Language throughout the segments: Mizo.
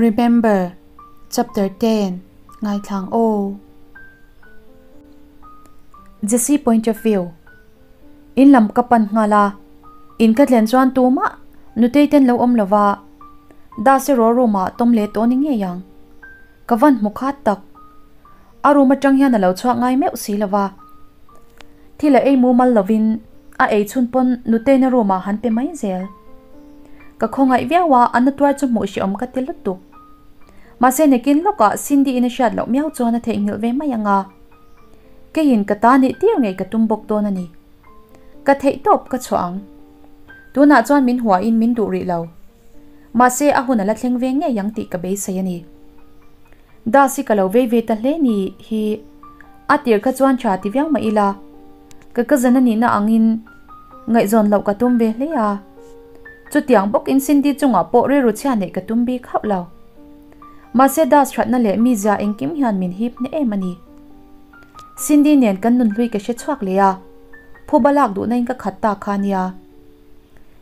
Remember, Chapter 10, Ngaithlang aw. Jesse point of view. In lam ka pan nghal a, in ka thlen chuan tumah nutei ten lo awm lova, Das erawh room ah tawm leh tawh ni ngei ang. Ka van hmu khat tak. A room atang hian a lo chhuak ngai meuh si lova. Thil a ei mumal lovin a ei chhun pawn nutei na room ah han pe mai zel. Ka khawngaih viau a, a na tuar chu hmuh hrehawm ka ti lutuk. Mahse nakin lawkah Cindy in a hriat loh miau chuan a theihnghilh ve mai ang a. Keiin ka ta nih tir ngei ka tum bawk dawn a ni. Ka theih tawp ka chhuah ang. Tunah chuan min huahin min duh rih lo. Mahse a hun a la thleng ve ngei ang tih ka beisei a ni. Das hi ka lo vei ve ta hle ni hi a tir kha chuan tha ti viau mah ila, ka cousin a nihna angin ngaihzawn loh ka tum ve hle a. Chutiang bawkin Cindy chungah pawh rilru chhia neih ka tum bik hauh lo. Mahse Das thatna leh mizia engkim hian min hip hne em a ni. Cindy nen kan nunhlui ka hre chhuak leh a, phuba lak duhna in ka khat ta kha nia.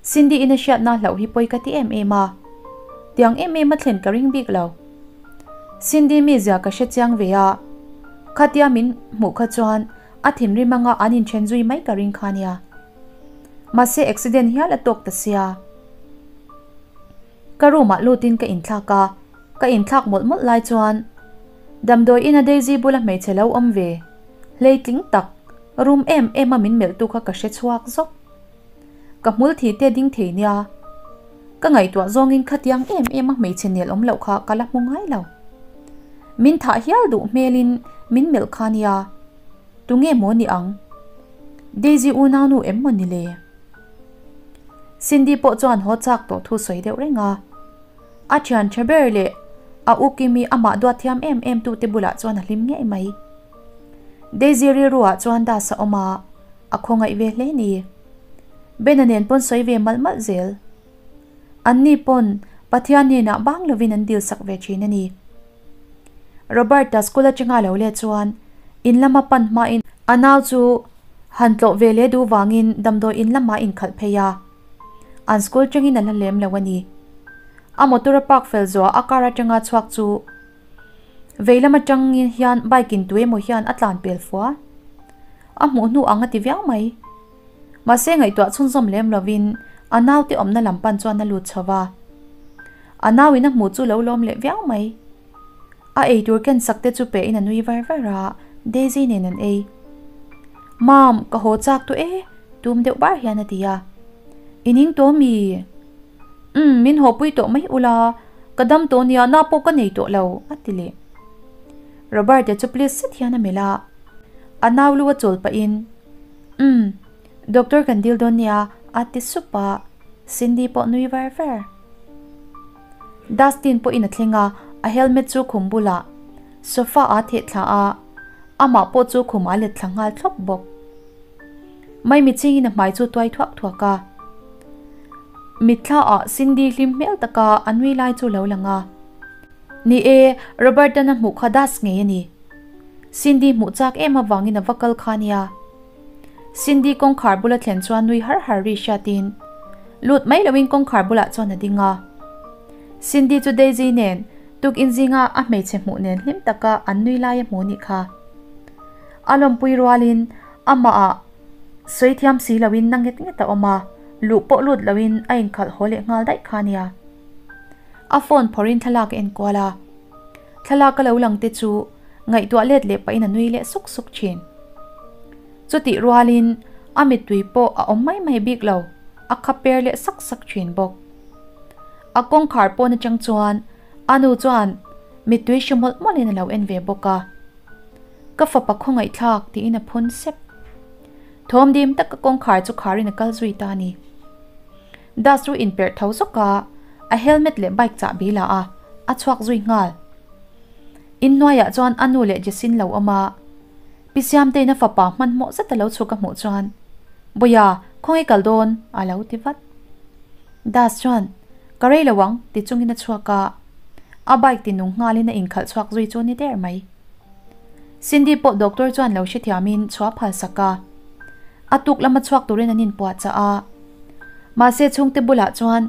Cindy in a hriatna hlauh hi pawi ka ti em em a, tiang em em a thlen ka ring bik lo. Cindy mizia ka hre chiang ve a, khatia min hmuh kha chuan a thinrim anga an inthen zui mai ka ring kha nia. Mahse accident hial a tawk ta sia. Ka room ah lutin ka inthlak a, ka inthlak mawlh mawlh lai chuan damdawi ina Daisy bula hmeichhe lo awm ve hleitling tak rum em em a min melh tu kha ka hre chhuak zawk. Ka hmul thi te ding thei nia. Ka ngaihtuah zawngin khatiang em em a hmeichhe nel awm loh kha ka la hmu ngai lo. Min thah hial duh hmelin min melh kha nia. Tunge maw ni ang? Daisy unaunu em maw ni le? Cindy pawh chuan haw chak tawh thu sawi deuh reng a. A thian tha ber leh a u Kimi amah duat thiam em em tute bulah chuan a hlim ngei mai. Daisy rilru ah chuan Das a awm a, a khawngaih ve hle ni. Bena nen pawn sawi ve malh malh zel. Anni pawn Pathian hnenah bang lovin an dil sak ve thin a ni. Robert-a school atanga lo let chuan in lama pan hmain a nau chu han tlawh ve leh duh vangin damdawi in lamah inkhalh phei a. An school tangin a la lem lo a ni. A motor a park fel zuah a car atanga chhuak chu vei lam atang hian bike in tuemaw hian a tlan pel fua. A hmuh hnu ang a ti viau mai. Mahse ngaihtuah chhunzawm lem lovin a naute awmna lam pan chuan a lut chho va. A nauin a hmuh chu lo lawm leh viau mai. A eitur ken sak te chu pe in a nui var var a, Daisy nen an ei. Mom, ka haw chak tawh e, tum deuh bar hian a ti a. I ning tawh mi? Umm, min haw pui tawh mai ula, ka dam tawh nia, na pawh ka nei tawh lo, a ti leh. Robert-a chu please zet hian a melh a, a nau lu a chawl pahin, Umm, doctor kan dil dawn nia, a ti sup a, Cindy pawh nui var var. Dustin pawhin a thleng a, a helmet chu khum bulah sofa a theh thla a, amah pawh chu khum a let thla nghal thlawp bawk. Maimi chingin a hmai chu tuai thuak thuak a. Mitthla ah Cindy hlim hmel taka a nui lai chu lo lang a. Ni e, Robert-an a hmuh kha Das ngei a ni. Cindy hmuh chak em avangin a va kal kha nia. Cindy kawngkhar bula thlen chuan nui har har ri hriatin lut mai loin kawngkhar bulah chuan a ding a. Cindy chu Daisy nen tukin zinga a hmeichhe hmuh nen hlim taka an nui lai a hmu nih kha. A lawmpui rualin amah ah sawi thiam si loin na nget nget a awm a, luh pawh lut loin a inkhalh haw leh nghal daih kha nia. A phone phawrhin thlalak a enkual a. Thlalak a lo lang te chu ngaihtuah let leh pahin a nui leh suk suk thin. Chutih rualin a mittui pawh a awm mai mai bik lo, a kha per leh sak sak thin bawk. A kawngkhar pawn atang chuan a nu chuan mittui hre mawlh mawlhin a lo en ve bawk a. Ka fapa khawngaihthlak tiin a phun sep. Thawm dim taka kawngkhar chu kharin a kal zui ta a ni. Das chu inperh tho zawk a, a helmet leh bike chahbi la a, a chhuak zui nghal. Inhnuaiah chuan a nu leh Jessin lo awm a, Pi Siamtein a fapa hmanhmawh zet a lo chhuk a hmuh chuan, Bawia, khawnge kal dawn? a lo ti vat. Das chuan, Ka rei lo ang, ti chungin a chhuak a, a bike ti nung nghalin a inkhalh chhuak zui chu ni der mai. Cindy pawh doctor chuan lo hrethiamin chhuah phal sak a, a tuk lama chhuak turin an inpuahchah a. Mahse chhungte bulah chuan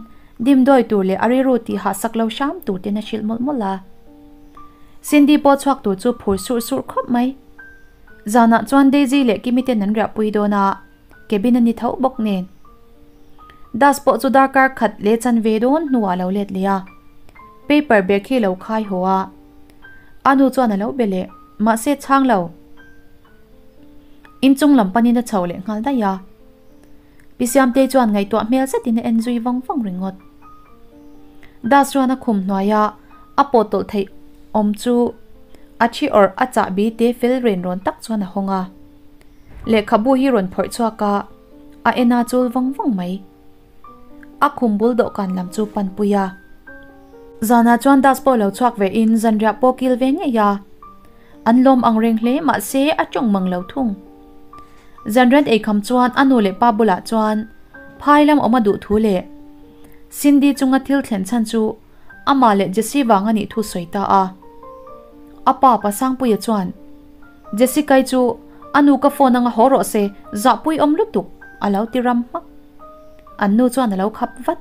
Dimdawi tur leh a rilru tih hah sak lo hram tur ten a hrilh mawlh mawlh a. Cindy pawh chhuak tur chu phur surh surh khawp mai. Zanah chuan Daisy leh Kimi ten an riahpui dawn a, cabin a ni tho bawk nen. Das pawh chu darkar khat leh chanve dawn hnuah a lo let leh a, paper bag hi lo khai haw a. A nu chuan a lo be leh, mahse chhang lo. Inchung lam panin a chho leh nghal daih a. Pi Siamtei chuan ngaihtuah hmel zetin a en zui vang vang ringawt. Das chuan a khum hnuaia a pawh tawlh theih awm chu a thi awrh a chahbi te fel ren rawn tak chuan a hawng a. Lehkhabu hi rawn phawrh chhuak a, a en a chul vang vang mai. A khum bul dawhkan lam chu pan pui a. Zanah chuan Das pawh lo chhuak ve in zanriah pawh kil ve ngei a. An lawm ang reng hle mahse a tawng mang lo thung. Zanrian eikham chuan a nu leh pa bulah chuan phai lam awm a duh thu leh Cindy chunga thil thlen chhan chu amah leh Jessie vang a nih thu sawi ta a. A pa Pasangpuia chuan Jessica-i chu a nu ka phone anga haw rawh se zahpui awm lutuk a lo ti ram hmak. An nu chuan a lo khap vat.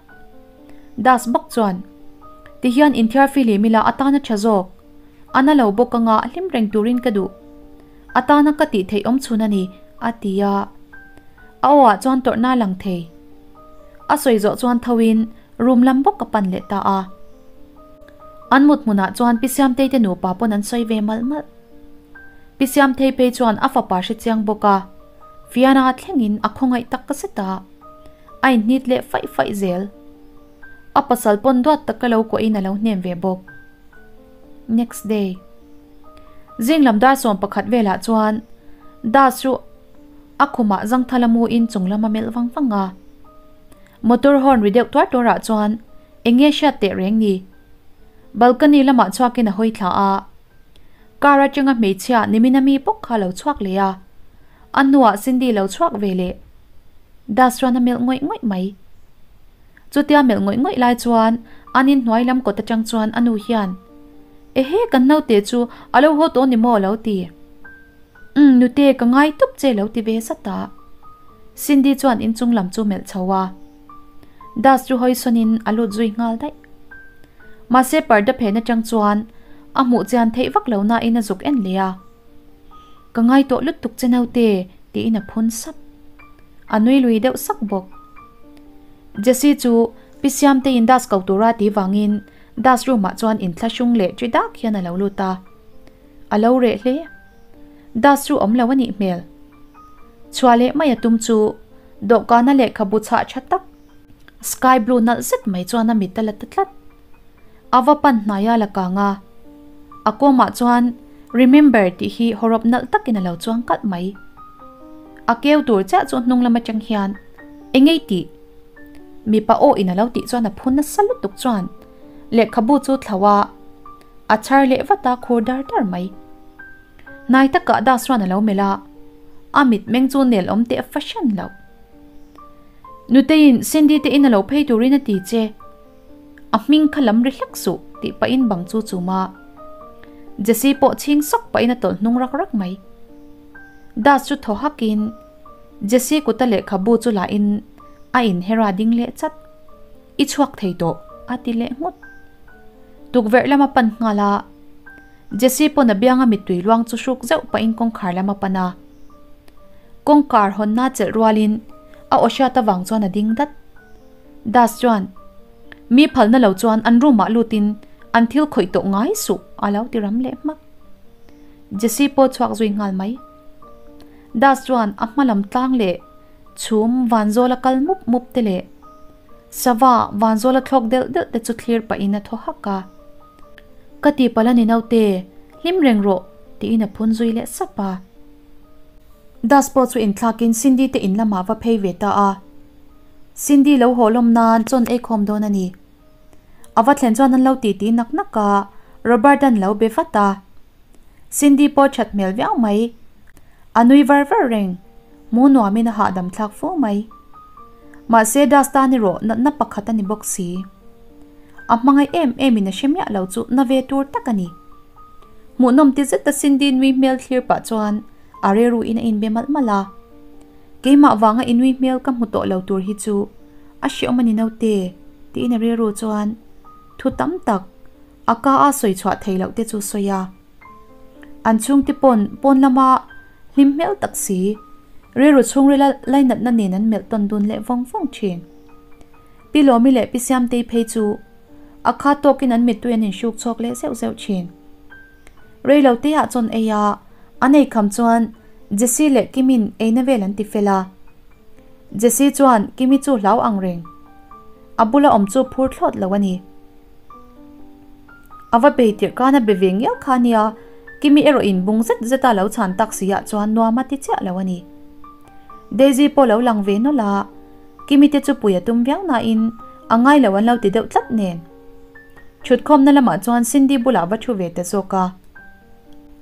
Das bawk chuan tihian inthiar fihlim ila atana tha zawk. A na lo bawk anga hlim reng turin ka duh. A tana ka tih theih awm chhun a ni, a ti a. A aw ah chuan tawrhna a lang thei. A sawi zawh chuan tho in room lam bawk a pan leh ta a. An mut hmunah chuan Pi Siamtei te nupa pawn an sawi ve malh malh. Pi Siamtei phei chuan a fapa hre chiang bawk a, Fiana thlengin a khawngaih tak zet a. A inhnit leh faih faih zel. A pasal pawn duat taka lo kuahin a lo hnem ve bawk. Next day. Zing lam dar 11 velah chuan Das chu a khumah zangthala mu in chung lam a melh vang vang a. Motor horn ri deuh tuar tuar ah chuan eng nge hriat teh reng ni. Balcony lamah chhuakin a hawi thla a. Car atanga hmeichhia nimin ami bawk kha lo chhuak leh a. A hnuah Cindy lo chhuak ve leh. Das chuan a melh ngawih ngawih mai. Chutia melh ngawih ngawih lai chuan an in hnuai lam kawt atang chuan a nu hian, Ehe, kan naute chu a lo haw tawh ni maw a lo ti. Umm, nute ka ngai tup che lo ti ve zat a. Cindy chuan inchung lam chu melh chho a. Das chu hawi sawnin a lut zui nghal daih. Mahse parda phen atang chuan a hmuh chian theih vak lo nain a zuk en leh a. Ka ngai tawh lutuk che naute tiin a phun sap. A nui lui deuh sak bawk. Jessie chu Pi Siamteiin Das ko tura ti vangin Das room ah chuan inthlahrung leh ṭi dak hian a lo lut a. A lo reh hle. Das chu awm lo a nih hmel. Chhuah leh mai a tum chu dawhkana lehkhabu chhah ṭha tak sky blue nalh zet mai chuan a mit a la ta tlat. A va pan hnai a la kang a. A kawmah chuan Remember tih hi hawrawp nalh takin a lo chuang kalh mai. A keu tur chiah chu hnung lam atang hian Engei tih? Mipa aw in a lo tih chuan a phu nasa lutuk chuan lehkhabu chu thlo a, a chhar leh vat a khur dar dar mai. Hnai takah Das chuan a lo melh a, a mitmeng chu nel awm teh fahran loh. Nuteiin Cindy te in a lo phei turin a ti che. A hming kha lam ri hlek suh tih pahin bang chu chum a. Jessie pawh chhing sawk pahin a tawlh hnung rak rak mai. Das chu thaw hakin Jessie kuta lehkhabu chu lahin a inher a ding leh chat. I chhuak thei tawh a ti leh nghut. Tukverh lama pan nghal a, Jessie pawn a bianga mittui luang chu hruk zeuh pahin kawngkhar lama pan a. Kawngkhar hawnna chelh rualin a aw hriat avang chuan a ding dat. Das chuan, Mi phalna lo chuan an room ah lutin an thil khawih tawh ngai suh a lo ti ram leh hmak. Jessie pawh chhuak zui nghal mai. Das chuan a hma lam tlang leh chhum vanzawl a kal mup mup te leh sava vanzawl a thlawk delh delh te chu thlir pahin a thaw hak a. Ka tihpalh a ni naute, hlim reng rawh tiin a phun zui leh sap a. Das pawh chu inthlakin Cindy te in lamah va phei ve ta a. Cindy lo haw lawm nan chawn ei khawm dawn a ni. A va thlen chuan an lo titi nak nak a, Robert an lo be vat a. Cindy pawh that hmel viau mai. A nui var var reng, mu nuamin a hahdam thlak fo mai. Mahse Das tan erawh natna pakhat a ni bawk si. A hmangaih em em in a hre miah lo chu na ve tur tak a ni. Hmuhnawm ti zet a Cindy nui hmel thlir pah chuan a rilru in a inbe malh malh a. Keimah vanga i nui hmel ka hmu tawh lo tur hi chu a hreawm a ni naute. Tiin a rilru chuan thu tam tak a ka a sawi chhuah thei loh te chu sawi a. An chhungte pawn pawn lama hlim hmel tak si, rilru chhungrila lainatna nen an melh tawn dun leh vawng vawng thin. Pi Lawmi leh Pi Siamtei phei chu a kha tawkin an mittui an inhruk chhawk leh zeuh zeuh thin. Reilo te ah chawn ei a, an ei kham chuan Jessie leh Kimin eina vel an ti fel a. Jessie chuan Kimi chu hlau ang reng. A bula awm chu phur thlawt lo a ni. A va bei tirh khan a be ve ngial kha nia, Kimi erawh in bung zet zet a lo chhan tak si ah chuan nuam a ti chiah lo a ni. Daisy pawh lo lang ve nawlh a, Kimi te chu pui a tum viau nain a ngai lo an lo ti deuh tlat nen. Thutkhawmna lamah chuan Cindy bulah va thu ve ta zawk a.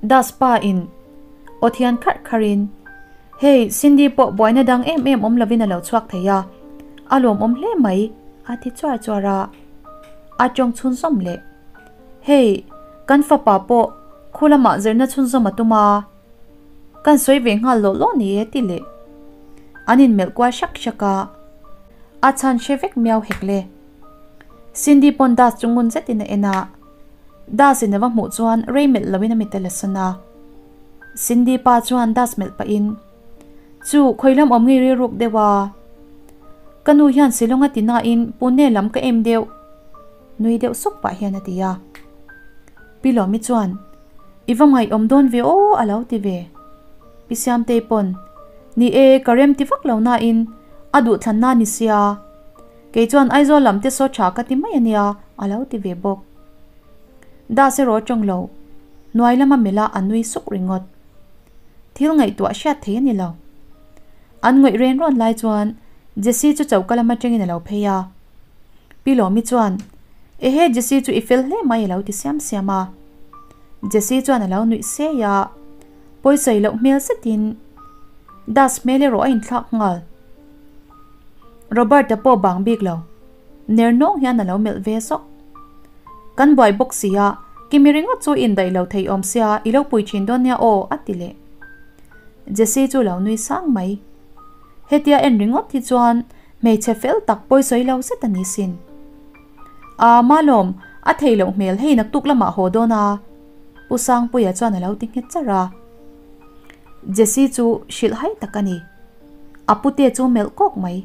Das pa in aw thian kharh kharh in, Hei, Cindy pawh buaina dang em em awm lovin a lo chhuak thei a, a lawmawm hle mai, a ti chuar chuar a. A tawng chhunzawm leh, Hei, kan fapa pawh khu lamah zirna chhunzawm a tum a, kan sawi ve nghal lawh lawh ni e ti leh. An inmelh kual hrak hrak a, a chhan hre vek miau hek le. Cindy pawn Das chu ngun zetin a en a, Das in a va hmuh chuan rei melh loin a mit a la san a. Cindy pa chuan Das melh pahin, Chu, khawilam awm ngei rilruk deuh a. Ka nu hian Shillong a ti nain Pune lam ka em deuh. Nui deuh suk pah hian a ti a. Pi Lawmi chuan, I va ngaihawm dawn ve aw a lo ti ve. Pi Siamtei pawn, Ni e, ka rem ti vak lo nain a duhthlanna ni sia. Kei chuan Aizawl lam te saw tha ka ti mai a nia, a lo ti ve bawk. Das erawh tawng lo, hnuai lama melh a a nui suk ringawt. Thil ngaihtuah hriat thei a ni lo. An ngawih ren rawn lai chuan Jessie chu choka lam atangin a lo phei a. Pi Lawmi chuan, Ehe Jessie chu i fel hle mai a lo ti siam siam a. Jessie chuan a lo nuih sei a, pawisawi loh hmel zetin Das hmel erawh a inthlak nghal. Robert-a pawh bang bik lo, ner nawng hian a lo melh ve zawk. Kan buai bawk si a, Kimi ringawt chu indaih lo thei awm sia i lo pui thin dawn nia aw a ti leh. Jessie chu lo nui sang mai. Hetia en ringawt hi chuan hmeichhe fel tak pawisawi lo zet a ni sin. Aa Malawm, a thei loh hmel hei naktuk lamah haw dawn a Pu Sangpuia chuan a lo ti nghet char a. Jessie chu hrilh hai tak a ni. A pute chu melh kawk mai.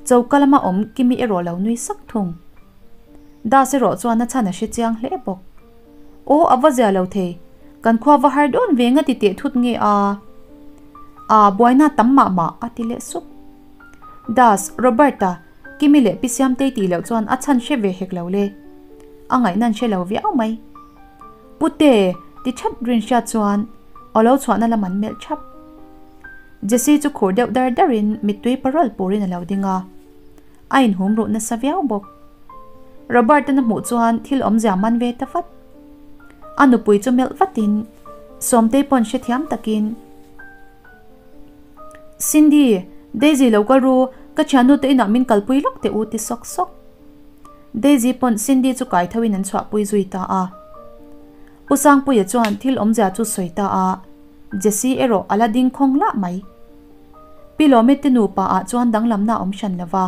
Choka lama awm Kimi erawh lo nui sak thung. Das erawh chuan a chhan a hre chiang hle bawk. Aw a va zia lo thei, kan khua va har dawn ve nga ti teh thut nge a? Aa buaina tam mah mah a ti leh sup. Das, Robert-a, Kimi leh Pi Siamtei tih loh chuan a chhan hre ve hek lo le. A ngaihna an hre lo viau mai. Pute, ti that rin hriat chuan aw lo chhuahna lam an melh thap. Jessie chu khur deuh dar darin mittui parawl purin a lo ding a, a inhum ruh nasa viau bawk. Robert-an a hmuh chuan thil awmzia man ve ta vat. A nupui chu melh vatin Sawmtei pawn hrethiam takin, Cindy, Daisy lo kal ru, ka thiannu te inah min kalpui lawk teh u ti sawk sawk. Daisy pawn Cindy chu kai tho in an chhuahpui zui ta a. Pu Sangpuia chuan thil awmzia chu sawi ta a, Jessie erawh a la ding khawng lah mai. Pi Lawmi te nupa ah chuan danglamna a awm hran lo va.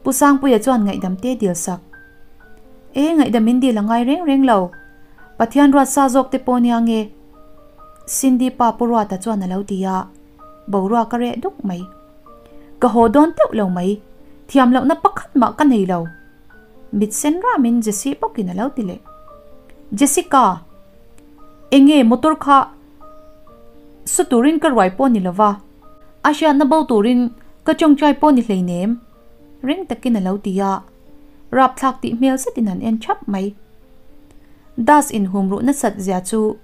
Pu Sangpuia chuan ngaihdam te dil sak. E, ngaihdam in dil a ngai reng reng lo. Pathian ruat sa zawk te pawh nia nge? Cindy pa Pu Ruata chuan a lo ti a, boruak a reh duk mai. Ka haw dawn teuh lo mai, thiam lohna pakhat mah ka nei lo. Mit sen ramin Jessie bawkin a lo ti leh. Jessica! Enge motor kha su turin ka ruai pawh ni lova, a hriatna bo turin ka tawngtai pawh ni hleinem, ring takin a lo ti a, rapthlak tih hmel zetin an en thap mai. Das inhum ruh nasat zia chu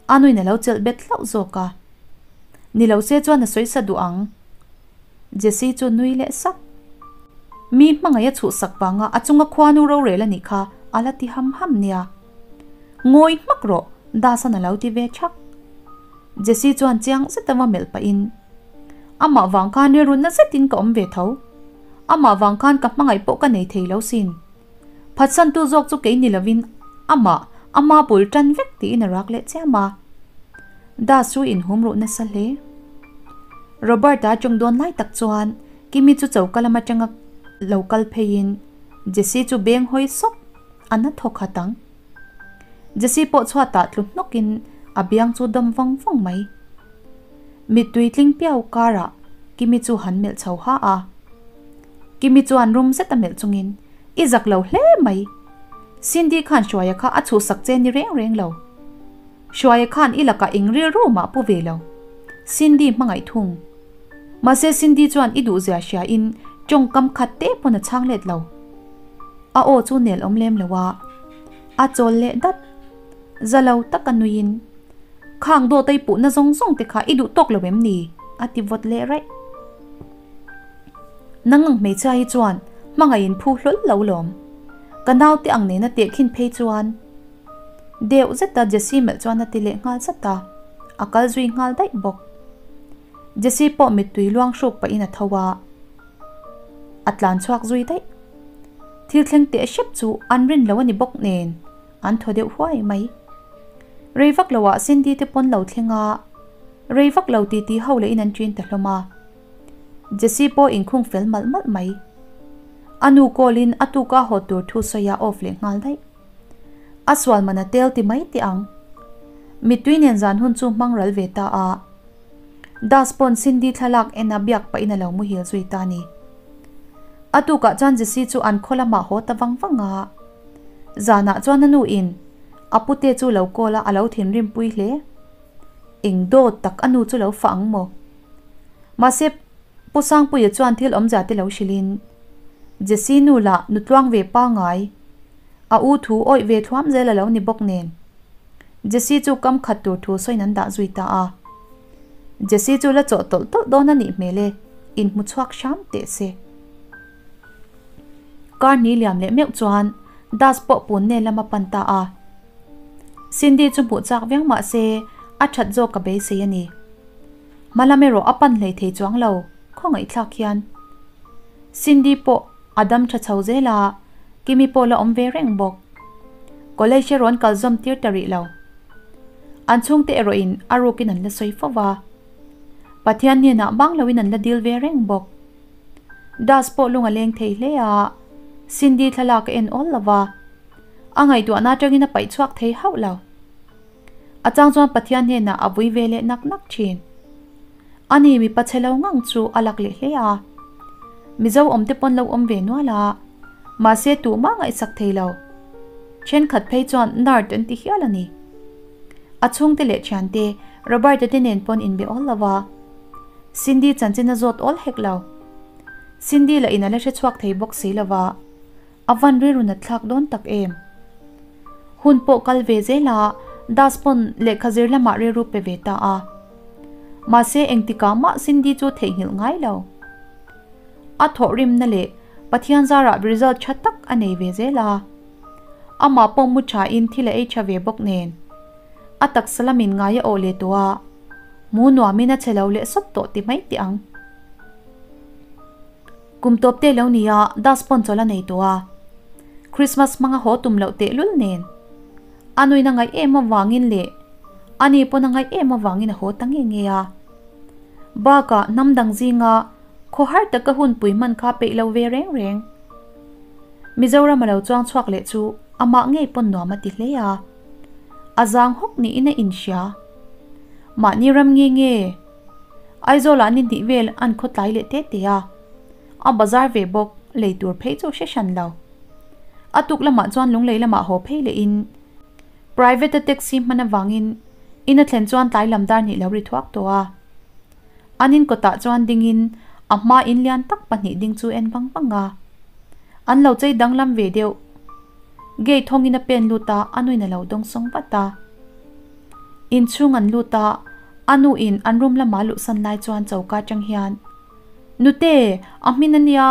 a nuin a lo chelh bet hlauh zawk a, ni lo se chuan a sawi sa duh ang. Jessie chu nui leh sak. Mi hmangaih a chhuhsak vanga a chunga khuanu rorel a nih kha a la ti ham ham nia. Ngawi hmak rawh, Dasan a lo ti ve thak. Jessie chuan chiang zet a va melh pahin, Amah vang khan rilrunna zetin ka awm ve tho. Amah vang khan ka hmangaih pawh ka nei thei lo sin. Phatsantu zawk chu kei ni lovin amah ama bul tan vek tiin a rak leh chiam a. Das chu inhum ruh nasa hle. Robert-a tawng dawn lai tak chuan Kimi chu choka lam atanga lo kal pheiin. Jessie chu beng hawi sawk a na thaw khat ang. Jessie pawh chhuatah tlu hnawkin a biang chu dawm vawng vawng mai. Mittui tling piau karah Kimi chu han melh chho ha a. Kimi chuan rum zet a melh chungin, I zak lo hle mai. Cindy khan Hruaia kha a chhuhsak che ni reng reng lo. Hruaia khan i lakah eng rilru mah pu ve lo. Cindy hmangaih thung. Mahse Cindy chuan i duhzia hria in tawngkam khat te pawn a chhang let lo. A aw chu nel awm lem lo a, a chawl leh dat. Za lo tak a nuiin, Khang dawt a i puhna zawng zawng te kha i duh tawk lo em ni? a ti vawt leh raih. Nang ang hmeichhia hi chuan hmangaih in phu hlawl lo lawm. Ka naute ang nena tehkhin phei chuan deuh zeta Jessie melh chuan a ti leh nghal zat a, a kal zui nghal daih bawk. Jessie pawh mittui luang hruk pahin a tho a, a tlan chhuak zui daih. Thil thleng teh hrep chu an rin lo a ni bawk nen an thaw deuh huai mai. Rei vak loah Cindy te pawn lo thleng a, rei vak lo titi ho lehin an ṭin ta hlawm a. Jessie pawh inkhung fel malh malh mai. A nu call in a tuka haw tur thu sawi a off leh nghal daih. A sual man a tel ti mai teh ang. Mittui nen zan hun chu hmang ral ve ta a. Das pawn Cindy thlalak en a biak pahin a lo muhil zui ta ni. A tukah chuan Jessie chu an khaw lamah haw ta vang vang a. Zanah chuan a nu in a pute chu lo call a a lo thinrim pui hle. Eng dawt tak a nu chu lo fah ang maw? Mahse, Pu Sangpuia chuan thil awmzia te lo hrilhin, Jessie nu lah nu tluang ve pangai, a u thu awih ve thluam zel a lo ni bawk nen. Jessie chu kam khat tur thu sawiin an dah zui ta a. Jessie chu la chawh tawlh tawlh dawn a nih hmel e, inhmu chhuak hram teh se. Kar ni liam leh meuh chuan Das pawh pun nel lam a pan ta a. Cindy chu hmuh chak viau mah se a that zawk ka beisei a ni. Hmalam erawh a pan hlei thei chuang lo, khawngaihthlak hian. Cindy pawh a dam tha chho zel a, Kimi pawh la awm ve reng bawk. College erawh an kal zawm tir ta rih lo. An chhungte erawhin a rukin an la sawi fo va. Pathian hnenah bang loin an la dil ve reng bawk. Das pawh lung a leng thei hle a, Cindy thlalak a en awl lo va, a ngaihtuahna atangin a paih chhuak thei hauh lo. A chang chuan Pathian hnenah a vui ve leh nak nak thin. Ani mipa chhe lo ngang chu a lak leh hle a. Mizo awmte pawn lo awm ve nual a, mahse tuhmah ngaihsak thei lo. Thenkhat phei chuan nerd an ti hial a ni. A chhungte leh thiante Robert-a te nen pawn inbe awl lo va. Cindy chanchin a zawt awl hek lo. Cindy lah in a la hre chhuak thei bawk si lo va, a van rilru nat thlak dawn tak em. Hun pawh kal ve zel a, Das pawn lehkha zir lamah rilru pe ve ta a. Mahse engtikah mah Cindy chu theihnghilh ngai lo. A thawhrimna leh Pathian zarah result tha tak a nei ve zel a. Amah pawh mu tha in thil a ei tha ve bawk nen. A taksa lamin ngai a awh leh tawh a, mu nuamin a che lo leh sawt tawh ti mai teh ang. Kum tawp te lo nia Das pawn chawlh a nei tawh a, Christmas hmanga haw tum loh tehlul nen. A nuin a ngaih em avangin leh ani pawn a ngaih em avangin a haw ta nge nge a. Bakah hnam dang zinga khawhar taka hun pui hman kha peih lo ve reng reng. Mizoram a lo chuang chhuak leh chu amah ngei pawn nuam a ti hle a. A zang hawk niin a inhria. Mahni ram nge nge? Aizawlah ni hnih vel an khaw tlai leh te te a. A bazar ve bawk, lei tur phei chu hre hran lo. A tuk lamah chuan lunglei lamah haw phei lehin private a taxi hman avangin in a thlen chuan tlai lam dar hnih lo ri thuak tawh a. An in kawtah chuan dingin a hma in lian tak pahnih ding chu en vang vang a. An lo chei danglam ve deuh. Gate hawngin a pen lut a, a nuin a lo dawng sawng vat a. Inchhung an lut a, a nuin an room lama luhsan lai chuan choka atang hian, Nute, a hmin a nia,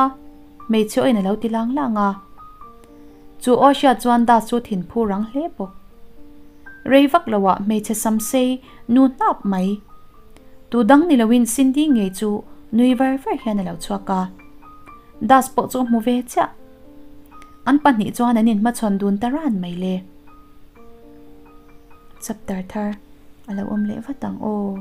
hmeichhe awin a lo ti lang lang a. Chu aw hriat chuan Das chu thinphu rang hle bawk. Rei vak loah hmeichhe samsei nu hnap mai. Tu dang ni loin Cindy ngei chu nui var var hian a lo chhuak a. Das pawh chu a hmu ve chiah. An pahnih chuan an inhmachhawn dun ta ran mai le. Chapter thar a lo awm leh vat ang aw.